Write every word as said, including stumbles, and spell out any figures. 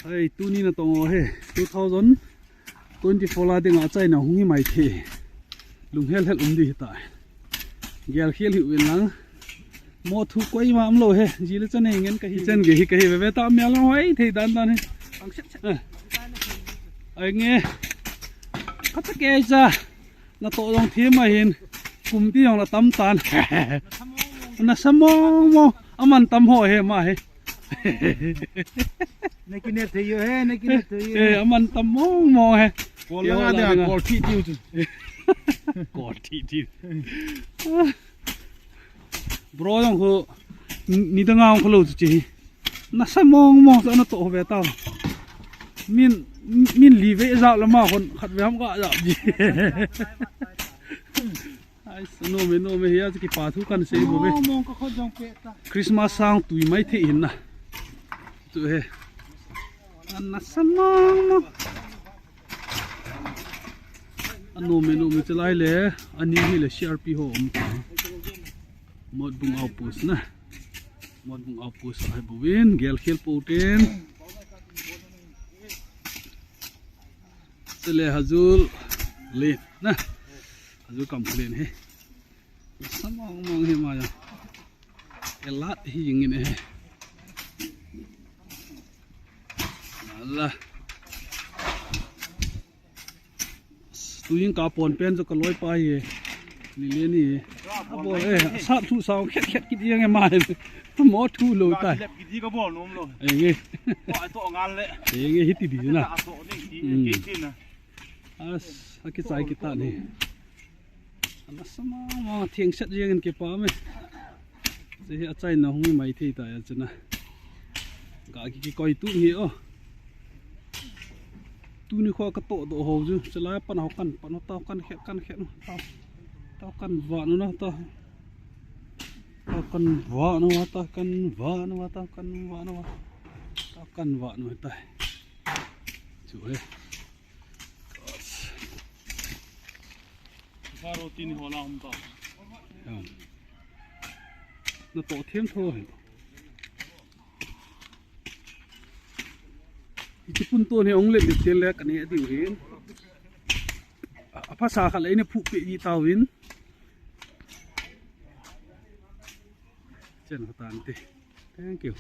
Ai, tuni natong o he. Two thousand twenty-four la dinga achaina hung hi mai thei. Lunghel hel um di hita. Gel khel hi uvin lang. Mo thu koima umlou he. Ji le chan nei ngen kahi. Chan gei hi kahi ve ve ta, mel hoi thei dan dan he. Ai nge. Kata kei cha. Natoh jong thim ahin. Kum ti jong la tam tan. Nasa mong mong. Aman tam ho he ma he. Nakinep thei u he, nakinep thei u. Eh, aman tam mong mong he. Kol langa dinga kol thi tiu chu. Kol thi tiu. Bro jong khu, ni dang ang khu lou chu chi. Nasa mong mong sa natoh ve ta. Min, min li ve ja lama khon khat ve ham ka ja ji. Ai, sa nom e, nom e, hia chu kipa thu kan sei bou ve. Mong mong ka khut jong pe ta. Christmas sang tui mai thei hin na. Chu he. An nasa mong mong. Anom e, nom e, chalai le, ani hi le C R P ho um ta. Motbung outpost na. Motbung outpost ahi bouvin, gel khel pou ten. Chule Hazul len na. Hazul kam len he. Sa mong mong he ma ya. Elat hi jing in he. Ala. Tuin ka pon pen chu ka loi pa hi. Ni le ni. Abo, eh, sat thu sao khet khet kit yang e ma. Mo thu lou tai. Lep kiti ka bol nom lou. Eh, nge. Ko ai to ngal le. Eh, nge hiti di na. Ta to ni ti ke ti na. As, akichai kita ni. Ana sama ma theng set jeng in kipa me. Che hi achaina hung mai thei ta ya chuna. Ka ki, kikoi tu hi o. Tuni kho ka to do ho ju. Chalai pan ho kan, pan ho ta kan khe, kan khe no. Ta, ta kan va no na ta. Ta kan va no, ta kan va no, ta kan va no. Ta kan va no ta. Chu he. Faro tin ho la um ta. Natoh them tho he. Hiche pun ton hi ong let let chen le ka ne diu hin. A, aphasa khat le ina phu pe di tauvin. Chen ho tan te. Thank you.